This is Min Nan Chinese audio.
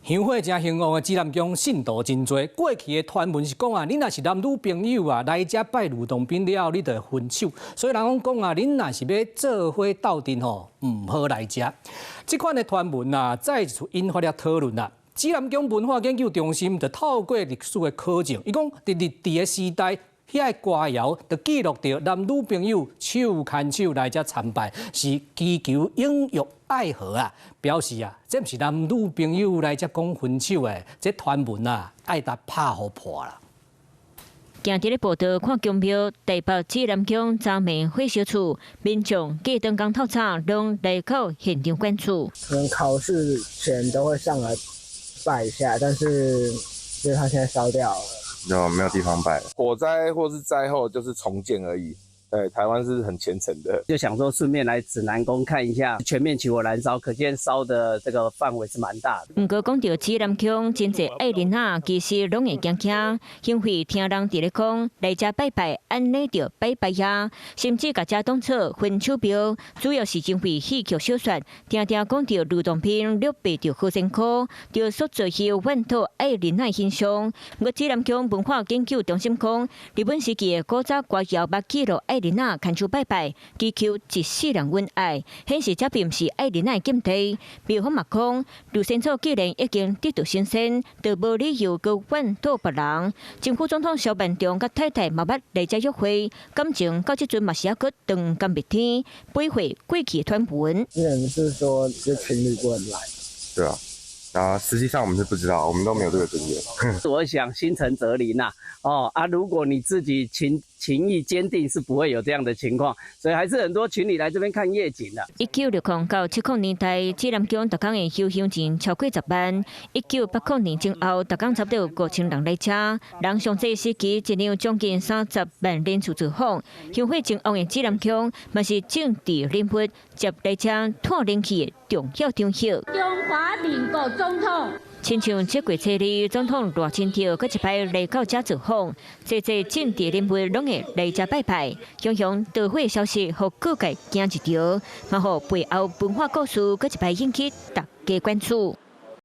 香火誠興旺的紫南宮信徒真濟。過去的傳聞是講啊，恁若是男女朋友啊，來遮拜呂洞賓了後，你就會分手。所以人攏講啊，恁若是欲做伙鬥陣吼，毋好來遮。這款的傳聞啊，再一次引發了討論啦。紫南宮文化研究中心就透過歷史的考證，伊講佇日治的時代，遐个歌謠就記錄著男女朋友手牽手來遮參拜，是祈求永浴愛河啊，表示啊，這毋是男女朋友來遮講分手的，這傳聞啊，愛共拍予破啦。行佇咧步道看宮廟，台北紫南宮早暝火燒厝，民眾隔頓工透早攏來到現場關注。可能考試前都會上來拜一下，但是就是它現在燒掉了。就沒有地方拜了。火災或是災後就是重建而已。對，台灣是很虔誠的。就想說順便來紫南宮看一下，全面起火燃燒，可見燒的這個範圍是蠻大的。毋過講著紫南宮真濟愛囡仔，其實攏會驚驚，因為聽人佇咧講來遮拜拜，按呢就拜拜呀，甚至共遮當做分手廟，主要是因為戲曲小說，定定講著呂洞賓掠白著何仙姑，就塑造彼怨討愛囡仔形象。我紫南宮文化研究中心講，日本時期的古早歌謠捌記錄愛囡仔牽手拜拜，祈求一世人恩愛，顯示這並毋是愛囡仔的禁地。廟方嘛講，呂仙祖既然已經得道成仙，就無理由閣怨討別人。前副總統蕭萬長佮太太嘛捌來遮約會，感情到這陣嘛是猶閣長甘蜜甜，背毀過去的傳聞。之前是說這情侶不能來。對啊。啊，實際上我們是不知道，我們都沒有這個經驗。我想心誠則靈吶，哦啊，如果你自己情意堅定，是不會有這樣的情況，所以還是很多情侶來這邊看夜景的。1960到70年代，紫南宮逐工的燒香錢超過10萬。1980年前後，逐工差不多有5000人來遮，人上濟時期，一年有將近30萬人次造訪。香火正旺的紫南宮，嘛是政治人物接來遮透冷氣的重要場所。中華民國總統。親像這月初二，總統賴清德閣一擺來到遮造訪，濟濟政治人物攏會來遮拜拜。雄雄導火消息，予各界驚一跳，嘛予背後文化故事閣一擺引起大家關注。